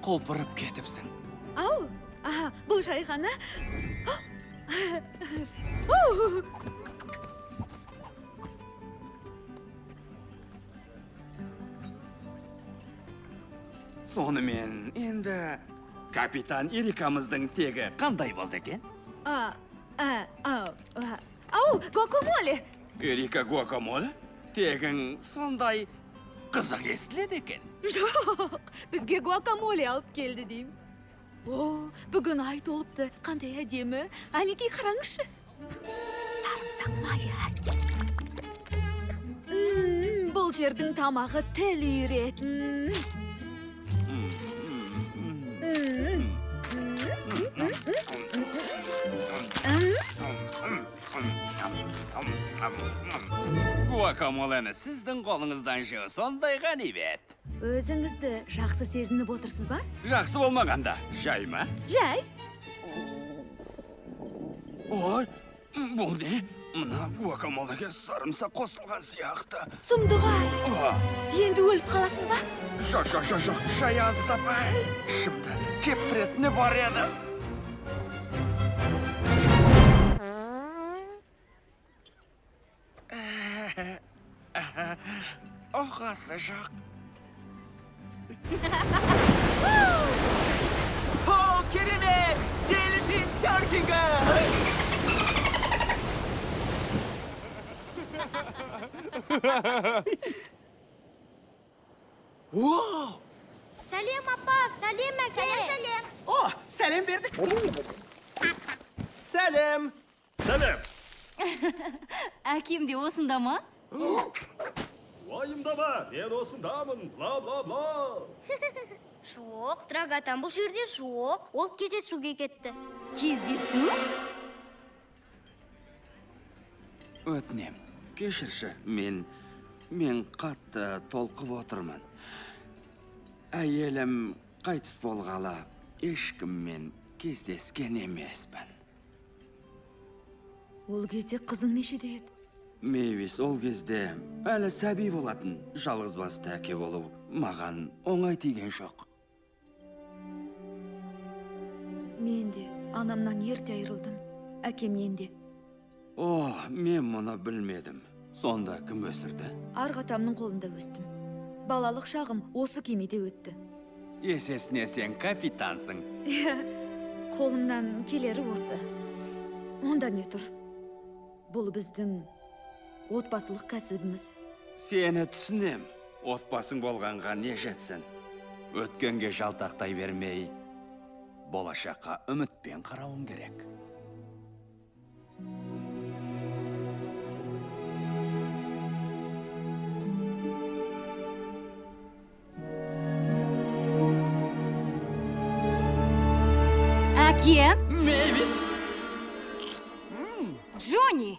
Құлпырып кетіпсің. Ау, бұл жай ғана. Сонымен, енді капитан Эрикамыздың тегі қандай болды екен? Ау, гуакамоле! Эрика гуакамоле? Тегің сондай қызық естіледі екен. Жоқ, бізге гуакамоле алып келді деймін. О, бүгін ай толыпты, қандай әдемі. Әнекей, қараңызшы. Сарымсақ майы. Бұл жердің тамағы тіл үйіретін. Гуакамолені сіздің қолыңыздан жеу сондай ғанибет. Өзіңізді жақсы сезініп отырсыз ба? Жақсы болмағанда, жай ма? Жай. Ой, бұл не? Мына гуакамолеге сарымсақ қосылған сияқты. Сұмдық-ай! Енді өліп қаласыз ба? Жоқ, жоқ, жоқ, жоқ, жай аздап, ай, ішімді кептіретіні бар еді. Оқасы жоқ. О, керемет! Дельфин серфингі! Вау! Сәлем, апа, сәлем, әке. Сәлем, сәлем. О, сәлем бердік. Сәлем. Сәлем. Әкем де осында ма? Уайымдама, мен осындамын. Бла, бла, бла. Жоқ, Драгатан бұл жерде жоқ. Ол кездесуге кетті. Кездесу? Өтінем, кешірші, мен қатты толқып отырмын. Әйелім қайтыс болғалы ешкіммен кездескен емеспін. Ол кезде қызың нешеде еді? Мейвис ол кезде әлі сәби болатын. Жалғыз басты әке болу маған оңай тиген жоқ. Мен де анамнан ерте айырылдым, әкемнен де. О, мен мұны білмедім. Сонда кім өсірді? Арғы атамның қолында өстім. Балалық шағым осы кемеде өтті. Есесіне сен капитансың. Қолымнан келері осы. Онда не тұр? Бұл біздің отбасылық кәсібіміз. Сені түсінем. Отбасың болғанға не жетсін? Өткенге жалтақтай бермей, болашаққа үмітпен қарауың керек. Әке! Мейвис! Джонни!